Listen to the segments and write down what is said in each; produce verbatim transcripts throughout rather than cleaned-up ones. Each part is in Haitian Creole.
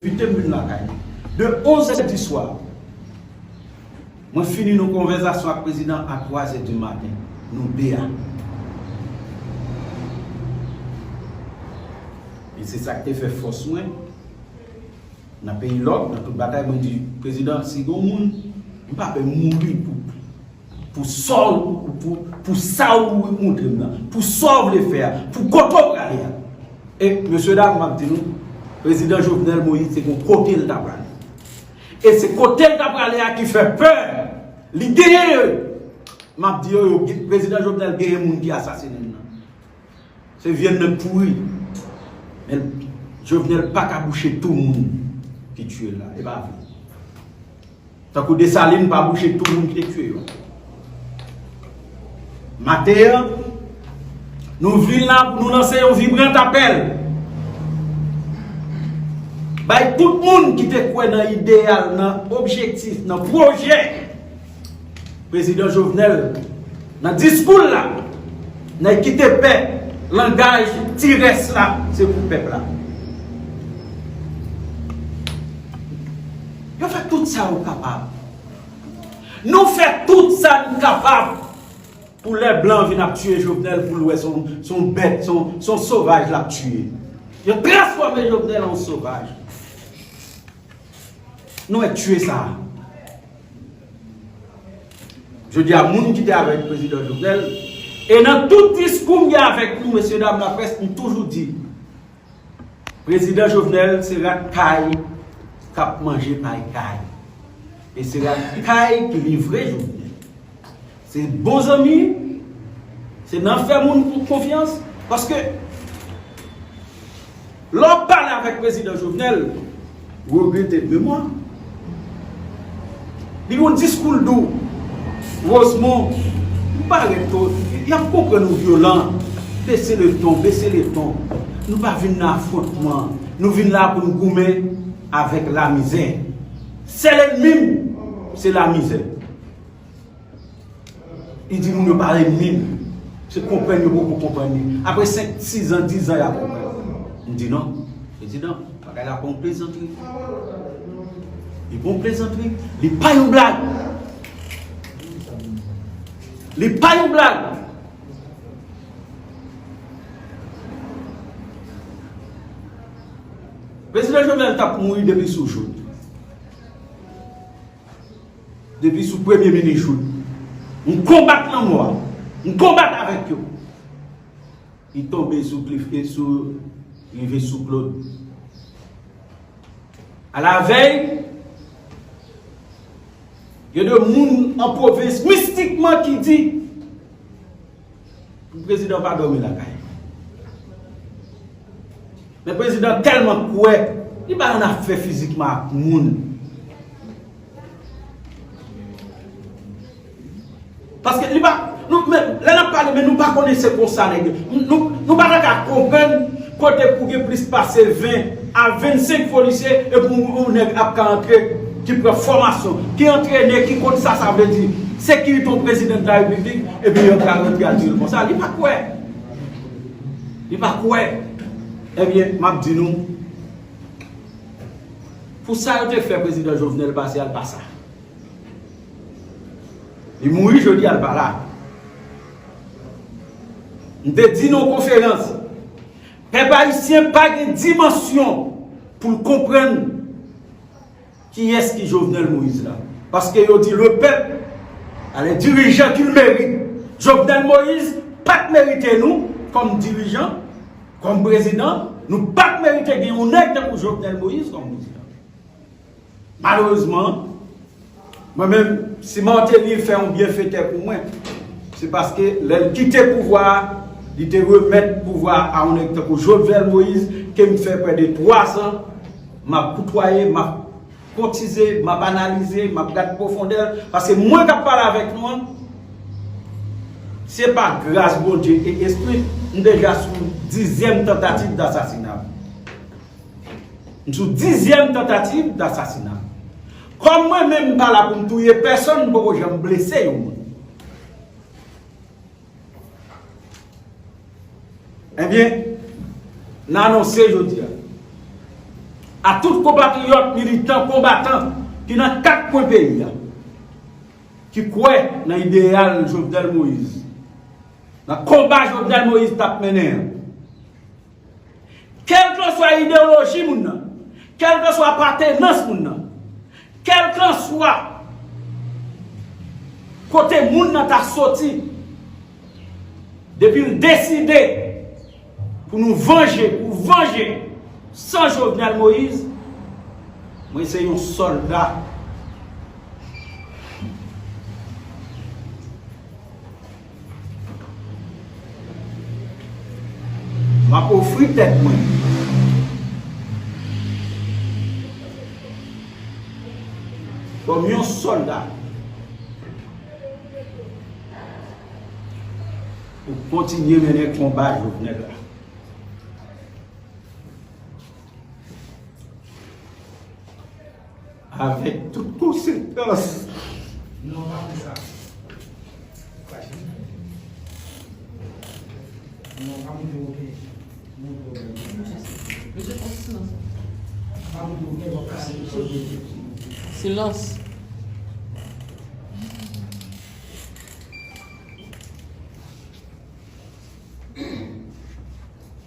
Envite m vin lakay li. De onz è di swa, mwen fini yon konvèsasyon ak prezidan a twa zè di maten. Nou de a. E se sa k te fè fòs mwen nan peyi lòk, nan tout batay, mwen di, prezidan, si gen yon moun, m pa pè mouri pou, pou sa w, pou, pou sa w montre m nan, pou sa w vle fè a, pou kote w prale a. E, mesye dam, m ap di nou, prezidan Jovenel Moïse, se yon kote l ta prale. E se kote l ta prale a ki fè pè. Li genyen, m ap di yo, yo, prezidan Jovenel genyen moun ki asasinen l nan. Se vyann nan k pouri. Men Jovenel pa ka bouche tou moun ki tiye l la. E pa vre. Tankou Desalin pa bouche tou moun ki te tiye yo. Maten an, nou vin la pou nou lanse yon vibran apèl bay tout moun ki te kwè nan ideyal, nan objektif, nan pwojè Prezidan Jovenel, nan diskou l la, nèg ki te pè langaj ti rès la, se pou pèp la. Yo fè tout sa yo kapab. Nou fè tout sa n kapab pou lè blan vin ap tiye Jovenel, pou l wè se yon, se yon bèt, se yon, se yon sovaj l ap tiye. Yo transfòme Jovenel an sovaj. Nou wè tiye sa a. Jodi a, moun ki te avèk prezidan Jovenel, e nan tout diskou m gen avèk nou, mesye dam laprès, m toujou di, prezidan Jovenel se rat kay k ap manje pay kay. E se rat kay ki livre Jovenel. Se bon zanmi, se nan fè moun konfyans, paske lè w pale avèk prezidan Jovenel, regrete memwa. Li gon diskou l dou. Rosemond, ou parèt twò, y ap konprann ou vyolan. Bese le ton, bese le ton. Nou pa vin nan afwontman. Nou vin la pou n goumen avèk lamizè. Sèl ènmi m, se lamizè. Li di moun yo pa renmen l. Se konprann yo poko konprann li. Apre senk, sis an, dis an, y a konprann. M di non. Prezidan, bagay la pa yon plezantri. Li pa yon plezantri. Li pa yon blag. Li pa yon blag. Prezidan Jovenel t ap mouri depi sou Jout. Depi sou premye minis Jout. M konbat lanmò a. M konbat avèk yo. Li tonbe sou Cliff e sou, rive sou Claude. Alavèy, gen de moun an pwovens mistikman ki di, pou prezidan pa dòmi lakay. Men prezidan tèlman kwè, li pa nan afè fizikman ak moun. Paske li pa, nou, men, lè n ap pale, men nou pa konnen se konsa nèg yo. Nou, nou pa ta ka konprann kote pou gen plis pase ven a vennsenk polisye, epi yon, yon nèg ap ka antre, ki pran fòmasyon, ki antrene, ki konn sa sa vle di sekirite yon prezidan de la repiblik, epi yo ka rantre al tiye l konsa. Li pa kwè. Li pa kwè. Ebyen, m ap di nou, pou sa yo te fè prezidan Jovenel pase a, l pa sa. Li mouri jodi a, l pa la. M te di nan yon konferans, pèp ayisyen pa gen dimansyon pou l konprann kiyès ki Jovenel Moïse la. Paske yo di le peuple a les dirigeants qu'il mérite. Jovenel Moïse pa t merite nou kòm dirijan, kòm prezidan. Nou pa t merite gen yon nèg tankou Jovenel Moïse kòm prezidan. Malerezman, mwen menm, si Martelly fè yon byenfetè pou mwen, se paske lè l kite pouvwa a, li te remèt pouvwa a yon nèg tankou Jovenel Moïse, ke m fè prè de twa zan, m ap koutwaye, m ap kotize, m ap analize, m ap gad pwofondè l, paske mwen k ap pale avèk nou an, se pa gras Bondye e espri, m deja sou dizyèm tantativ dasasina. M sou dizyèm tantativ dasasina. Kòm mwen menm m pa la pou m touye pèsonn, m poko janm blese yon moun. Ebyen, n anonse jodi a, A tout konpatriyòt, militan, konbatan ki nan kat kwen peyi a, ki kwè nan ideyal Jovenel Moïse, nan konba Jovenel Moïse t ap mennen an. Kèlkanswa idewoloji moun nan, kèlkanswa apartenans moun nan, kèlkanswa kote moun nan ta soti, depi l deside pou nou vanje, pou vanje san Jovenel Moïse, mwen se yon sòlda. M ap ofri tèt mwen kòm yon sòlda pou kontinye mennen konba Jovenel la. Avèk tout konsekans. Non, pa pou sa. Non, pa pou sa. Silans.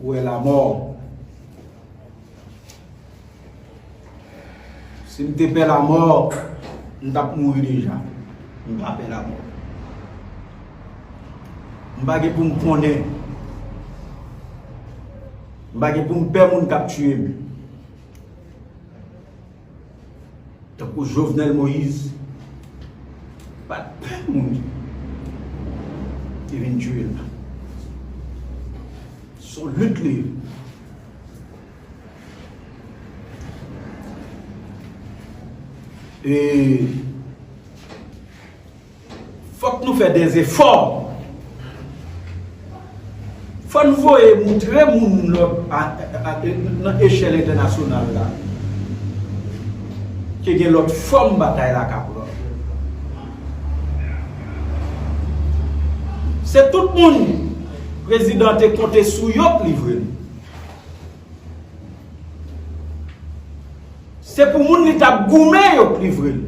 Ou wè lamò. Si m te pè lamò, m t ap mouri deja. M pa pè lamò. M pa gen pou m konnen. M pa gen pou m pè moun k ap tiye m. Tankou Jovenel Moïse pa t pè moun ki vin tiye l la. Se yon lit li ye. E Fòk nou fè dèzefò. Fò n voye moutre moun lòt a, a, a, nan echèl entènasyonal la ke gen lòt fòm batay la k ap pran. Se tout moun prezidan te konte sou yo pou livre l. Se pou moun li t ap goumen yo k livre l.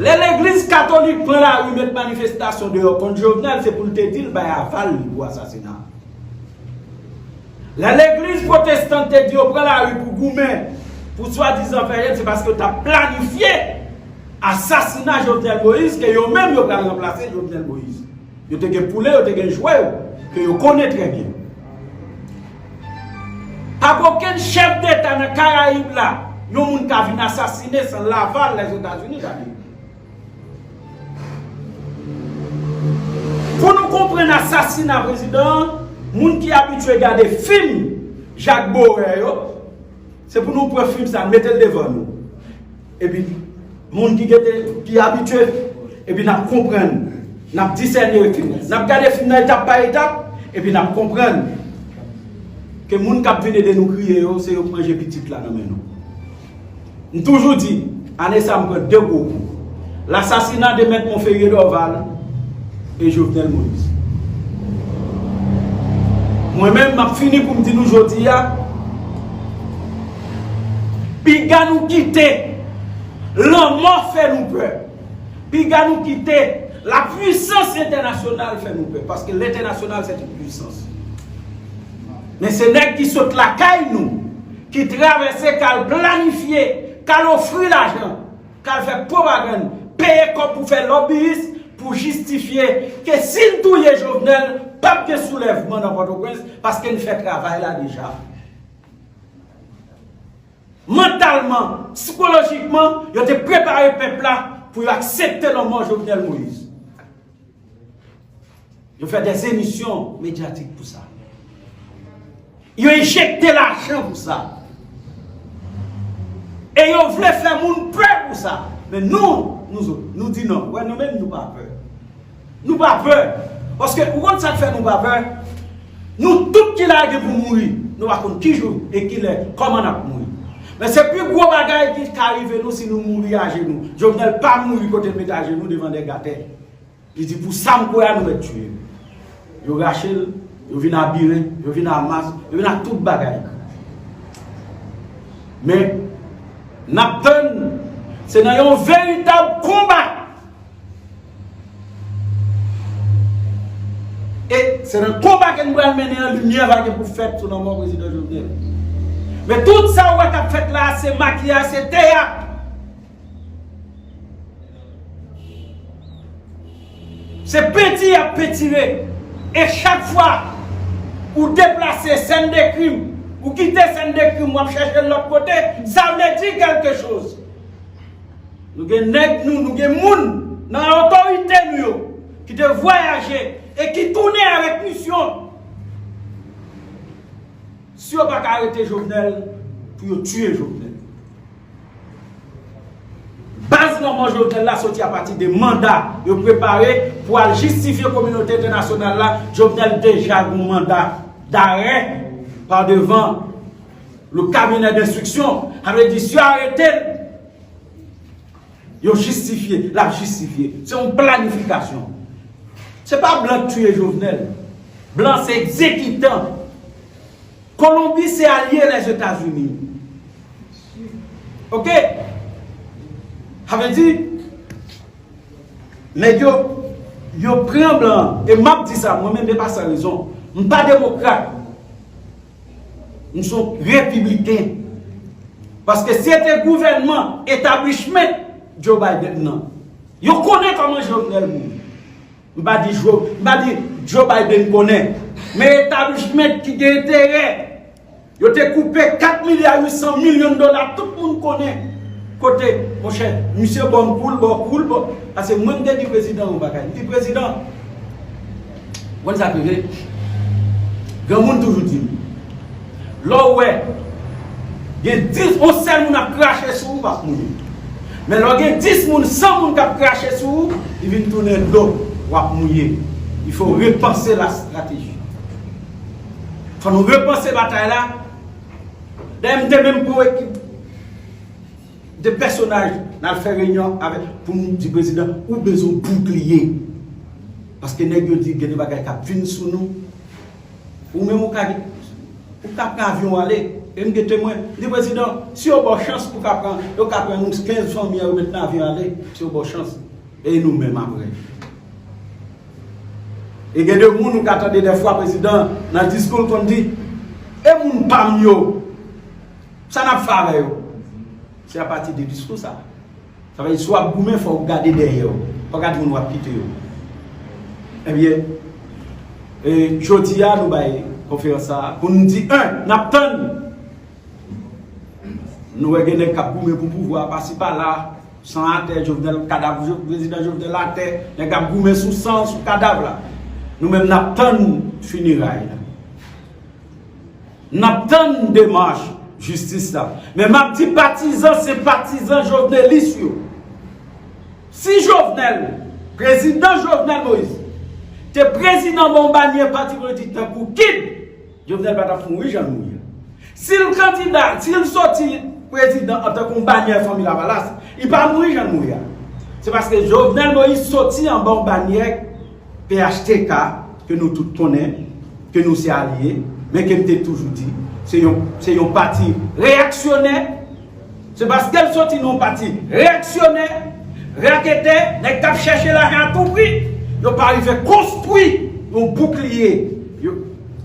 Lè legliz katolik pran lari met manifestasyon deyò kont Jovenel, se pou l te di l bay aval li pou asasina. Lè legliz pwotestan te di yo pran lari pou goumen, pou swadizan fè jèn, se paske yo t ap planifye asasina Jovenel Moïse, ke yo menm yo pral ranplase Jovenel Moïse. Yo te gen poule, yo te gen jwè yo, ke yo konnen trè byen. Pa gen okenn chèf deta nan Karayib la, yon moun ka vin asasine san laval Lèzetazini, gade. Pou nou konprann asasina prezidan an, moun ki abitye gade fim Jak Bowè yo, se pou nou pran fim sa, mete l devan nou. Epi, moun ki gete, ki abitye, epi n ap konprann, n ap disène fim. N ap gade fim nan etap pa etap, epi n ap konprann ke moun k ap vin ede nou kriye yo, se yo k manje pitit la nan men nou. M toujou di, ane sa m pran de gwo kou. Lasasina de Mèt Monferrier Dorval e Jovenel Moïse. Mwen menm, m ap fini pou m di nou jodi a, piga nou kite lanmò fè nou pè. Piga nou kite lapwisans entènasyonal fè nou pè. Paske lentènasyonal se yon pwisans. Men se nèg ki sot lakay nou, ki travèse, k al planifye, k al ofri lajan, k al fè pwopagann, peye kòb pou fè lòbiyis, pou jistifye ke si n touye Jovenel, p ap gen soulèvman nan Pòtoprens, paske n fè travay la deja. Mantalman, sikolojikman, yo te prepare pèp la pou yo aksepte lanmò Jovenel Moïse. Yo fè dèzemisyon medyatik pou sa. Yo enjekte lajan pou sa. E yo vle fè moun pè pou sa. Men nou, nou, nou di non. Wè, nou menm, nou pa pè. Nou pa pè. Paske, ou konn sa k fè nou pa pè? Nou tout ki la gen pou mouri. Nou pa konn ki jou e ki lè, kòman n ap mouri. Men se pi gwo bagay ki ka rive nou si nou mouri ajenou. Jovenel pa mouri kote l met ajenou devan nèg atè. Li di, pou sa m kwè a, nou mèt tiye m. Yo rache l, Yo vin a biren, yo vin a mas, yo vin a tout bagay. Men, n ap tann, se nan yon veritab konba. E se nan konba ke n pral mennen an, limyè va gen pou fèt sou lanmò prezidan Jovenel. Men tout sa ou wè k ap fèt la, se makiyaj, se teyat. Se penti y ap pentire. E chak fwa ou deplase sèn de krim, ou kite sèn de krim, w ap chèche l lòt kote, sa vle di kèlke choz. Nou gen nèg nou, nou gen moun nan otorite nou yo ki te vwayaje e ki tounen avèk misyon. Si yo pa ka arete Jovenel, pou yo tiye Jovenel. Baz lanmò Jovenel la soti apati de manda yo prepare pou al jistifye kominote entènasyonal la. Jovenel deja gen yon manda darè pa devan le cabinet d'instruction. Sa vle di, si yo arete l, yo jistifye, l ap jistifye. Se yon planifikasyon. Se pa blan k tiye Jovenel. Blan se egzekitan. Kolonbi se alye Lèzetazini. Oke? Sa vle di, nèg yo, yo pran blan an. E m ap di sa, mwen menm, e pa san rezon. M pa demokrat. M se yon repibliken. Paske si se te gouvènman establishment Joe Biden nan, yo konnen kòman Jovenel mouri. M pa di Joe, m pa di Joe Biden konnen. Men establishment ki gen enterè. Yo te koupe kat milya uit san milyon dola, tout moun konnen. Kote, monchè, misye ba m kou l, ba w kou l, ba w. Paske mwen, m te di prezidan yon bagay. M di, "Prezidan, w konn sa k rive? Granmoun toujou di m, lè w wè gen dis, yon sèl moun ap krache sou ou, w ap mouri. Men lè w gen dis moun, san moun k ap krache sou ou, li vin tounen dlo, w ap mouye." Il faut repenser la stratégie. Fò nou repanse batay la. Dayè, m te menm pran ekip de pèsonaj, n al fè reyinyon avèk, pou nou di prezidan, ou bezwen boukliye. Paske nèg yo di gen de bagay k ap vin sou nou. Ou menm ou ka, ou ka pran avyon ale. E m gen temwen. M di prezidan, si yo ba w chans, ou ka pran, yo ka pran nou kenz fanmi an, yo met nan avyon ale. Si yo ba w chans. E nou menm apre? E gen de moun ou ka tande dèfwa prezidan nan diskou l konn di, "E moun pa m yo, sa n ap fè avè yo?" Se apati de diskou sa. Sa vle di, si w ap goumen, fò w gade dèyè w. Fò w gade moun w ap kite yo. Ebyen, e, jodi a, nou bay konferans sa a pou n di, en, n ap tann. Nou wè gen nèg k ap goumen pou pouvwa pasi pala, san atè, Jovenel, kadav Jo-, prezidan Jovenel atè, nèg ap goumen sou san, sou kadav la. Nou menm, n ap tann fineray la. N ap tann demach jistis la. Men m ap di patizan, senpatizan jovenelis yo. Si Jovenel, prezidan Jovenel Moïse, te prezidan ba yon banyè pati politik tankou kid, Jovenel pa t ap mouri jan l mouri a. Si l kandida, si l soti prezidan antanke yon banyè Fanmi Lavalas, li pa mouri jan l mouri a. Se paske Jovenel Moïse soti anba yon banyè P H T K, ke nou tout konnen, ke nou se alye, men ke m te toujou di, se yon, se yon pati reyaksyonè. Se paske l soti nan yon pati reyaksyonè, raketè, nèg k ap chèche lajan a tou pri, yo pa rive konstwi yon boukliye. Yo,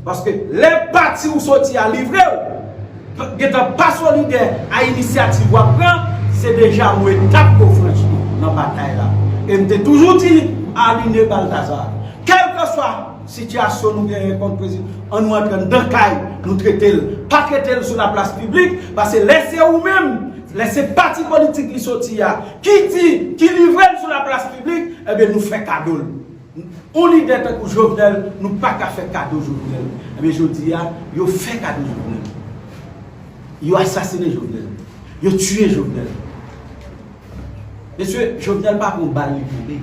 paske lè pati ou soti a livre w, gentan pa solidè a inisyativ w ap pran, se deja yon etap ke w franchi nan batay la. E m te toujou di Aline Balthazar, kèlkeswa sitiyasyon nou genyen kont prezidan, ann nou antre anndan kay, nou trete l. Pa trete l sou laplas piblik, paske lè se ou menm, lè se pati politik li soti a, ki di, ki livre l sou laplas piblik, ebyen nou fè kado l. Yon lidè tankou Jovenel, nou pa ka fè kado Jovenel. Ebyen jodi a, yo fè kado Jovenel. Yo asasinen Jovenel. Yo tiye Jovenel. Mesye, Jovenel pa pran bal, li tonbe.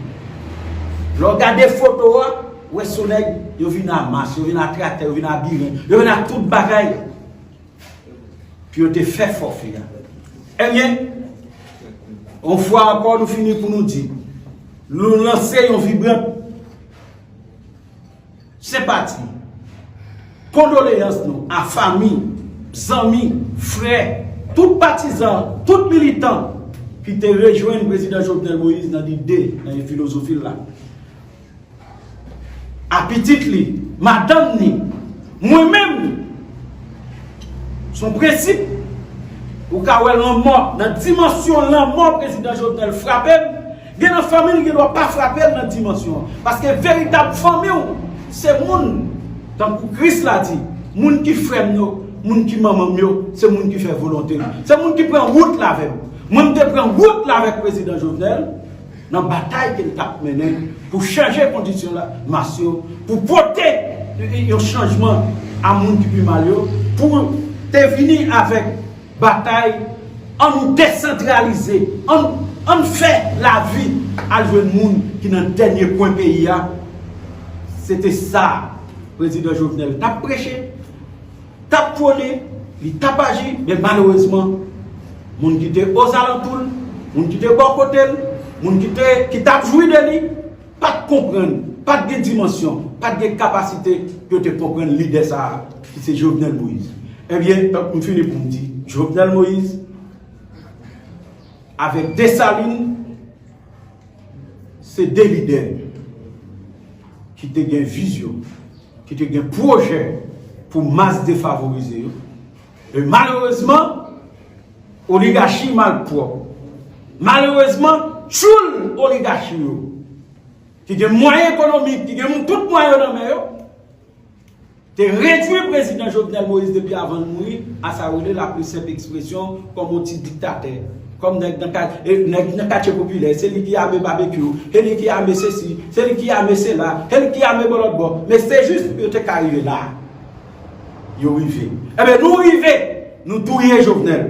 Lè w gade foto a, w wè se yon nèg, yo vin a mas, yo vin a traktè, yo vin a biren, yo vin a tout bagay. Pou yo te fè fòfe a. Ebyen, yon fwa ankò, nou fini pou nou di, nou lanse yon vibran senpati Kondoleyans nou a fanmi, zanmi, frè, tout patizan, tout militan ki te rejwenn prezidan Jovenel Moïse nan lide, nan filozofi l la. A pitit li, madanm ni, mwen menm, se yon prensip. Ou ka wè lanmò, nan dimansyon lanmò prezidan Jovenel frape m, gen nan fanmi l gen dwa pa frape l nan dimansyon an. Paske veritab fanmi w, se moun, tankou Kris la di, moun ki frè m yo, moun ki manman m yo, se moun ki fè volonte m. Se moun ki pran wout la avè m. Mwen, m te pran wout la avèk prezidan Jovenel, nan batay ke l t ap mennen pou chanje kondisyon la, mas yo, pou pote yon chanjman a moun ki pi mal yo, pou te vini avèk batay, ann desantralize, ann, ann fè lavi al jwenn moun ki nan dènye kwen peyi a. Se te sa prezidan Jovenel t ap preche, t ap pwone, li t ap aji, men malerezman, moun ki te ozalantou l, moun ki te bò kote l, moun ki te, ki t ap jwi de li, pa t konprann, pa t gen dimansyon, pa t gen kapasite pou yo te konprann lidè sa a, ki se Jovenel Moïse. Ebyen, tank m fini pou m di, Jovenel Moïse, avèk Desalin, se de lidè ki te gen vizyon, ki te gen pwojè pou mas defavorize yo. E malerezman, oligachi malpwòp. Malerezman, tchoul oligachi yo, ki gen mwayen ekonomik, ki gen tout mwayen yo nan men yo, te redwi prezidan Jovenel Moïse depi avan l mouri, a sa yo rele la pli senp ekspresyon, kòm yon ti diktatè. Kòm nèg nan ka-, e, nèg nan katye popilè, se li ki ame babekyou, se li ki ame sesi, se li ki ame sela, se li ki ame bò lòt bò. Men se jis pou yo te ka rive la. Yo rive. Ebyen, nou rive, nou touye Jovenel.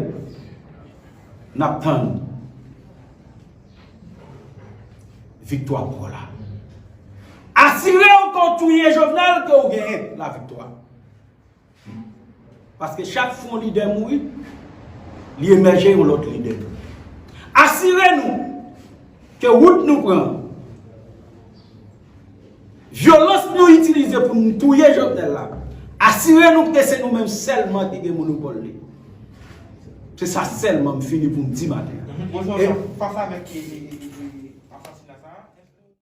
N ap tann viktwa pou w la. Asire w ke w touye Jovenel, ke w genyen laviktwa. Paske chak fwa yon lidè mouri, li emèje yon lòt lidè. Asire nou ke wout nou pran, vyolans nou itilize pou nou touye Jovenel la, asire nou ke se nou menm sèlman ki gen monopòl li. Se sa sèlman m fini pou m di maten an. Bon, Jean-Jacques, fas avèk, e, e, e,